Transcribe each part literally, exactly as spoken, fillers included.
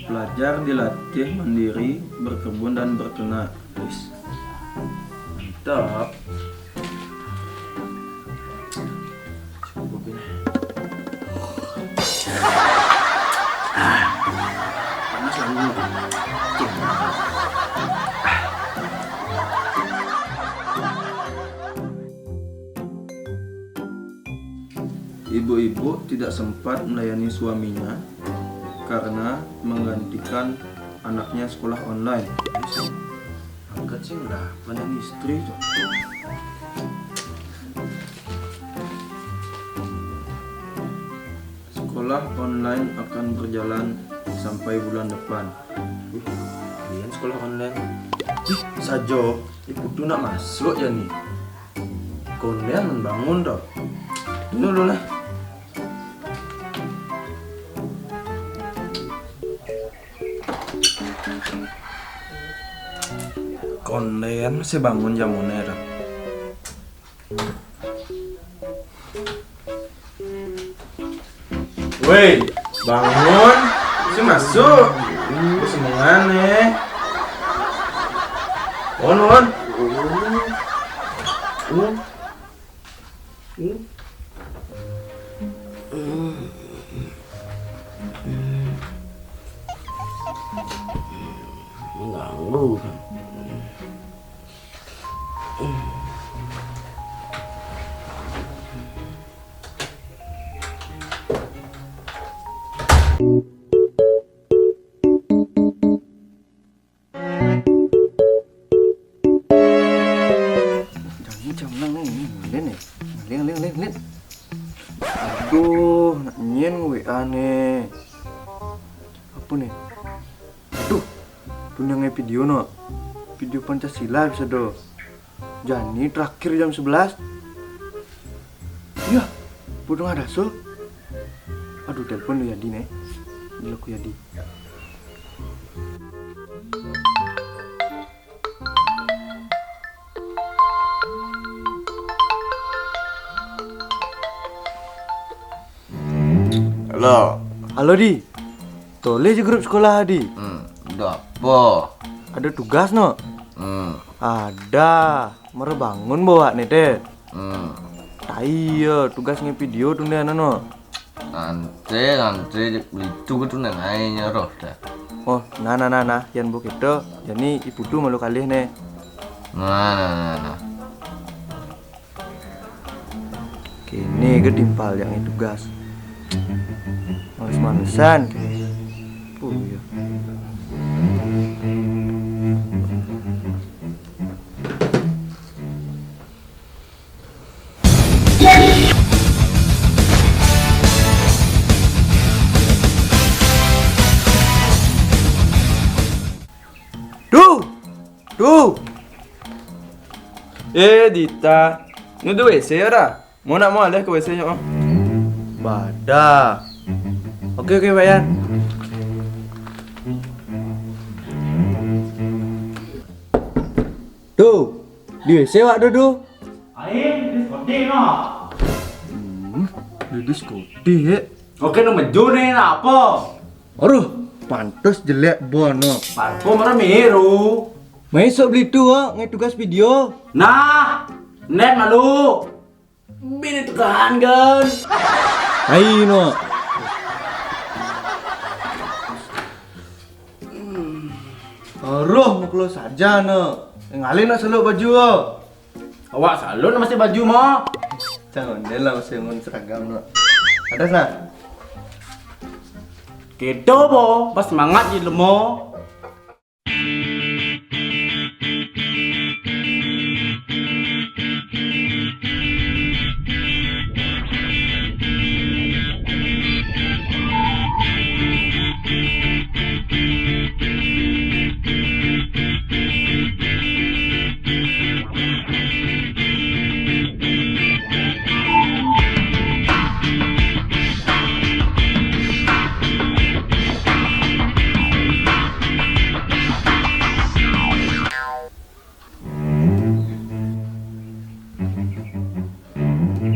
Pelajar dilatih mandiri, berkebun, dan berternak. Wis. Mantap. Cukup ini. Ah, panas lagi. Ibu-ibu tidak sempat melayani suaminya karena menggantikan anaknya sekolah online. Angkat sih, udah banyak istri tuh. Sekolah online akan berjalan sampai bulan depan. Wih, kalian sekolah online. Ih, sajo, ibu tuh nak masuk ya nih. Kondean bangun toh. Dulu lah. Kondean masih bangun jamune toh. Woi, bangun. Si masuk. Wis mengane. On, on. Mengganggu. Jangan jam enam nih, ini Lin nih. Lin, Lin, Lin, Lin. Aduh, nak nyen W A nih. Apa nih? Aduh, punya nge video no. Video Pancasila bisa do. Jani terakhir jam sebelas. Iya, bodoh ada so. Aduh, telepon lu Yadi nih. Dulu aku Yadi. Halo. Halo, Di. Toleh je grup sekolah, Di. Hmm, ada apa? Ada tugas no? Hmm. Ada. Mara bangun bawa nih teh. Hmm. Tai ya, tugas nge video tu nih no. Nanti, nanti beli tu ke tu nang ai nyoroh dah. Oh, nah, nah, nah, nah, yan bu kita, jadi ibu tu malu kalih nih. Nah, nah, nah, nah. Kini ke timpal yang tugas. Males-malesan. Oh iya. Duh! Duh! Eh, Dita. Nuduh W C ya dah? Mau nak mau alih ke W C nya, oh. Bada. Oke, oke, Pak Yan. Tuh, di W C wak duduk. Aing di Skoti no. Hmm, di Skoti, he. Oke, no meju nih, apa? Aduh, pantes jelek bono. Parfum ora miru. Mai sok beli tu, ha, ngai tugas video. Nah, net malu. Bini tukahan kan. Hai no. Aduh, mau keluar saja no. Ngalih nak seluk baju, oh. Awak salon masih baju mo. Jangan deh lah, masih ngun seragam no. Ada sah. Kita bo, pas semangat di lemo.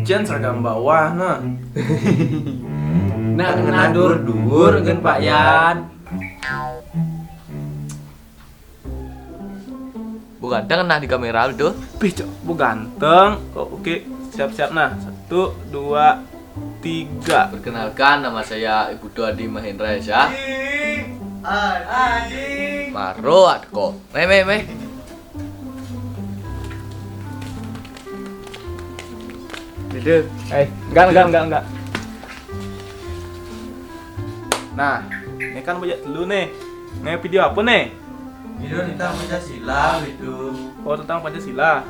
Jen seragam bawah nah. Nah, kena dur-dur kan Pak Yan. Bu ganteng nah di kamera tuh. Pih, Cok, bu ganteng. Oh, oke, siap-siap nah. Satu, dua, tiga. Perkenalkan, nama saya Ibu Adi Mahendra ya. Adi. Maro atko. Meh, meh, meh. Dede. Eh, enggak, enggak, enggak, enggak. Nah, ini kan banyak dulu nih. Nih video apa nih? Video tentang Pancasila gitu. Oh, tentang Pancasila.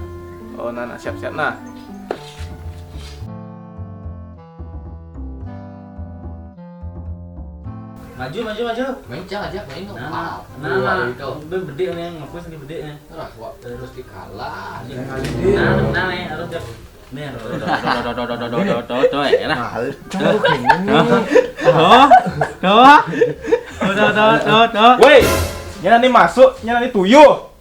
Oh, nah, nah, siap-siap nah. Maju, maju, maju. Main cang aja, main. Nah, nah, nah, nah. Itu. Udah bedek nih, ngapus nih bedek nih. Terus, wak, terus dikalah. Nah, nah, nih, harus jawab. Nih, harus. Tuh, tuh, tuh, tuh, tuh, tuh, tuh, tuh, ya, nah. Tuh, tuh, tuh, tuh, tuh, tuh, tuh, tuh, tuh, tuh. Woi, ini nanti masuk, ini nanti tuyul.